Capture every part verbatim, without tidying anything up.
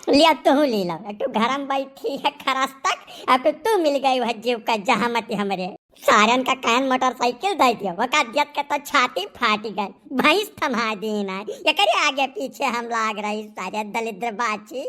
लिया, तू ले लो, एक ठो घर में बैठी है खरस तक, अब तो तू मिल गई वह जीव का जहामती हमरे। सारन का कान मोटरसाइकिल दे दियो, वो का दियत के तो छाती फाटी गई, भैंस थमा दीन है, एकरे आगे पीछे हम लाग रही, सारे दलिद्र बाची।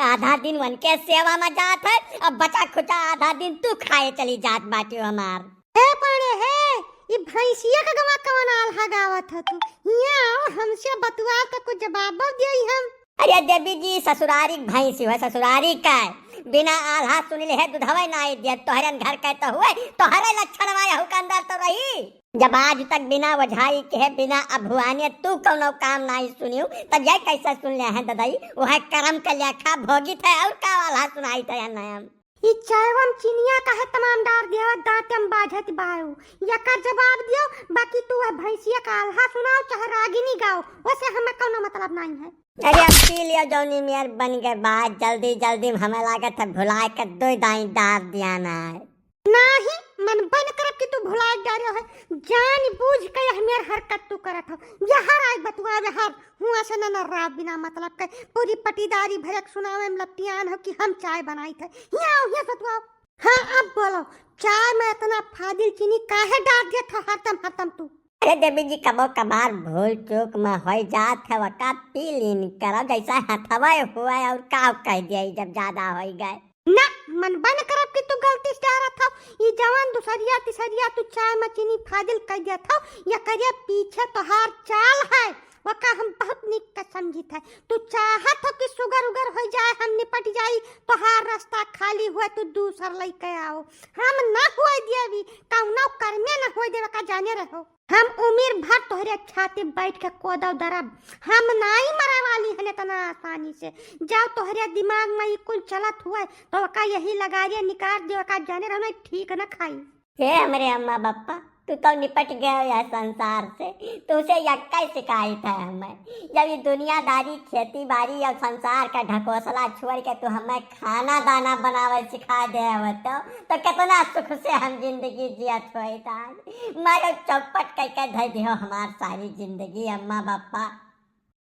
आधा दिन उनके सेवा में जात है, अब बचा खुचा आधा दिन तू खाए चली जात बाटी हमार। हे पाड़े हे, ई भैंसिया का गवा कवन आल्हा गावत ह तू? हियाँ आओ, हमसे बतुआ के कुछ जवाब दियो हम। अरे देवी जी, ससुरारी क भैंसी हुए, ससुरारी का। बिना आल्हा सुनिले है दुधवे नाई दिया, तोहरन घर के तो हुए, तोहरे लक्षण मा यहू के अंदर तो रही। जब आज तक बिना ओझाई के है, बिना अभुआने तू कौनो काम नाई सुनियो, तब ये कैसे सुन ले है ददई? वह करम के लेखा भोगित है और का आल्हा सुनाई थे नयम। ई चायवा में चिनिया काहे तमाम डार दियो, दांत में बाझत बाऊ। यकर जवाब दियो, बाकी तू वह भैंसिया का आल्हा सुनाओ चाहे रागिनी गाओ, वैसे हमें कौनो मतलब नाई है। अरे अब पी लियो जौनी मेर बन गए बात, जल्दी जल्दी में हमें लागत है भुलाए के दो दाई डार दिया ना है। नाही, मन बन करब कि तू भुलाए डारे है, जान बूझ के यह मेर हरकत तू करत हो। यहर आए बतुआ यहर, हुआ से न, न राव बिना मतलब के पूरी पटीदारी भरक सुनावे में लपटियान हो कि हम चाय बनाई थे। हियाँ आओ, हियाँ सतुआओ। हाँ, अब बोलो, चाय में इतना फाजिल चीनी काहे डार दिया था हरदम, हरदम तू? अरे देवी जी, कबो कभार भूल चूक में होई जात है, वका पी लीन करो, जैसा हथवा हुआ और का कह दिया जब ज्यादा होई गए। ना, मन बन करब कि तू गलती से डारत हो। ई जवान दूसरिया, तीसरिया तू चाय में चीनी फाजिल कह दिया था, या करिया पीछे तोहार चाल है, वका हम बहुत निक के समझित है। तू चाहत हो कि सुगर उगर हो जाए, हम निपट जाई, तोहार रास्ता खाली हुए, तू दूसर लइके आओ। हम ना हुए देवी, कौनो कर्मे ना हुए देवे का जाने रहो। हम उमिर भर तोहरे छाती बैठ के कोदव दरब। हम नाई मरे वाली हन इतना आसानी से। जब तोहरे दिमाग में ई कुल चलत हुए, तो ओका यही लगारिया निकाल दे, ओका जाने रहो, नहीं ठीक न खाई। हे हमरे अम्मा बप्पा, तू तो निपट गए यह संसार से, तुझसे यक्का ही शिकायत है हमें। जब ये दुनियादारी, खेती बाड़ी और संसार का ढकोसला छोड़ के तू हमें खाना दाना बनावे सिखा दे होतो, तो कितना सुख से हम जिंदगी जियत होइत आज। मारो चौपट कइके धइ दिहो हमार सारी जिंदगी, अम्मा बप्पा।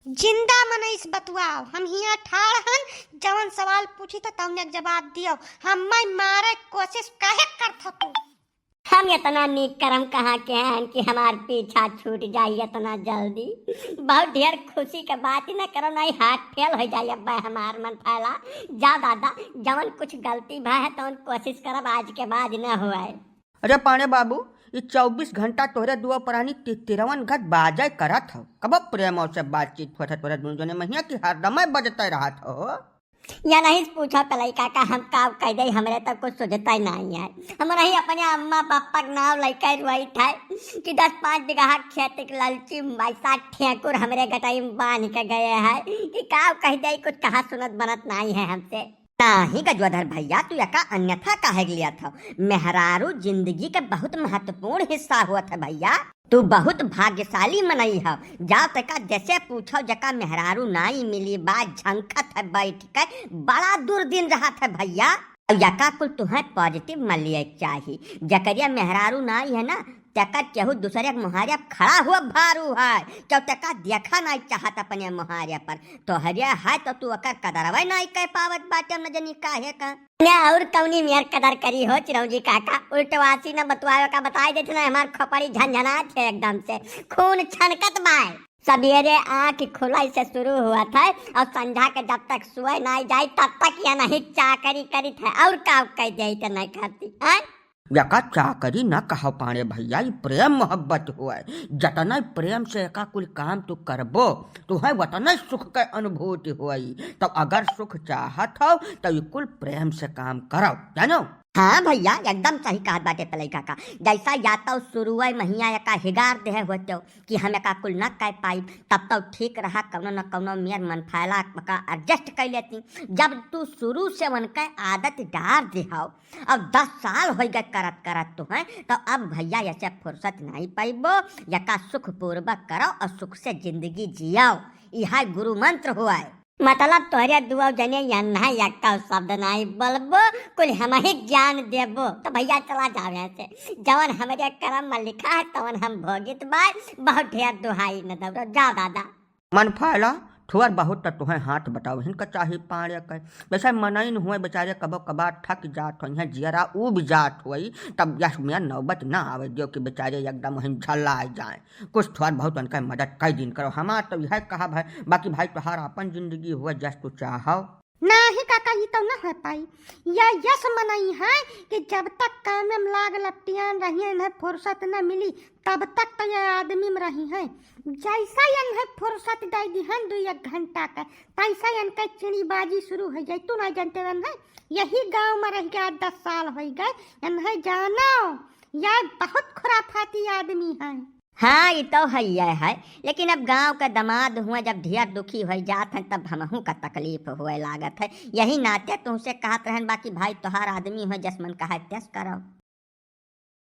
जिंदा मनई से बतुआओ, हम हियाँ ठाड़ हन, जवन सवाल पूछी त तौने के जवाब दियो। हम्मे मारे के कोशिश काहे करत हो तू? हम इतना नीक करम कहाँ के हन कि हमार पीछा छूट जाई इतना जल्दी? बहुत ढेर खुशी के बात ही न करो, नहीं heart fail हो जाई अब हमार मन फैला। जा दादा, जवन कुछ गलती भा है तवन कोशिश करब आज के बाद न होए। अरे पांड़े बाबू, ई चउबीस घंटा तोहरे दुआ परानी तितिरवन घट बाजे करत हौ। कबो प्रेमो से बातचीत होत है तोहरे दुनू जने महिया की हरदमे बजते रहत हो। या नहीं पूछो पलई काका, हम का कह दे, हमरे तो कुछ सुझता ही नहीं है। हम नहीं अपने अम्मा पापा के नाव लेके रुआई थे कि दस पाँच बीघा खेत के ललची पैसा ठेकुर हमरे गटाई में बांध के गए हैं कि का कह दे, कुछ कहा सुनत बनत नहीं है हमसे। नाही गजोधर भइया, तू एका अन्यथा काहे के लियत हौ? मेहरारू जिंदगी के बहुत महत्वपूर्ण हिस्सा होत है भइया। तू बहुत भाग्यशाली मनई हौ। जाओ तेका जैसे पूछो, जेका मेहरारू नाई मिली बा, झंखत है बैठ के, बड़ा दुर्दिन रहत है भइया। अब एका कुल तुहें positive में लिए के चाही। जकरिया मेहरारू नाई है ना, तेकर केहू दूसरे के मुहारे पर खड़ा हुआ भारू है, केहू तेका देखा नाई चाहत अपने मुहारे पर। तोहरे है तो तू ओकर कदरवे नाई कर पावत बाटे, न जनी काहे का। ने और कौनी मेर कदर करी हो चिरौंजी काका, उल्टवासी न बतुआवे का बताई देत ना, हमार खोपड़ी झनझनात है एकदम से, खून छनकत बाय। सबेरे आँख खुलई से शुरू हुआ था और संझा के जब तक सोए नाई जाई तब तक यह नहीं चाकरी करी थे और का कह दे तो नहीं करती, हैं? एका चाकरी न कहो पांड़े भइया, ई प्रेम मोहब्बत हुए। जतना प्रेम से एका कुल काम तू करबो, तुहें वतने सुख के अनुभूति होई। तो अगर सुख चाहत हो, तो ई कुल प्रेम से काम करो, जानो? हाँ भइया, एकदम सही कहत बाटे पलई काका। जैसा या तो शुरुए महिया एका हिगार देहे होतो कि हम एका कुल न कर पाई, तब तो ठीक रहा, कौनो न कौनो मेर मन फैला का adjust कर लेती। जब तू शुरू से उनके आदत डार देहो, अब दस साल होइ गए करत करत तुहें, तो अब भइया ऐसे फुर्सत नहीं पइबो, एका सुखपूर्वक करो और सुख से जिंदगी जियो। इहा गुरु मंत्र हुआ है। मतलब तोहरे दुआ जने यन्हा यक्का शब्द नहीं बोलबो, कुल हम ही ज्ञान देबो। तो भइया चला जाओ यहाँ से, जवन हमरे करम में लिखा है तवन हम भोगित बाय, बहुत ढेर दुहाई न दौड़ो, जाओ दादा। मन फैला, थोर बहुत त तोहैं हाथ बटावहिन का चाही पाड़े के। वैसे मनइन हुए बेचारे कबो कबार थक जात होइहैं, जियरा ऊब जात होई, तब यस मियाँ नौबत ना आवे दियो कि बेचारे एकदम वहीं झल्लाए जाए। कुछ थोर बहुत उनका मदद कइ दिन करो, हमार तो यह कहब है, बाकी भाई तोहार आपन जिंदगी हुए जस तू चाहो। नाही काका, ई तो न हो पाई। या यस मनई है कि जब तक काम में लाग लपटियान रहिए, इन्हें फुर्सत न मिली, तब तक तो ये आदमी में रही है। जैसा इन्हें फुर्सत दे दिहन दो एक घंटा का, तैसा इनका चिड़ीबाजी शुरू हो जाए। तू नहीं जानते रहन है, यही गांव में रह के आठ दस साल हो गए। इन्हें जानो, यह बहुत खुराफाती आदमी है। हाँ, ई तो हइये है, लेकिन अब गांव के दमाद हुए जब ढेर दुखी हो जात हैं, तब हमहू का तकलीफ हुए लागत है। यही नाते तुमसे कहत रहन, बाकी भाई तोहार आदमी हुए, जस मन कहे तस करो।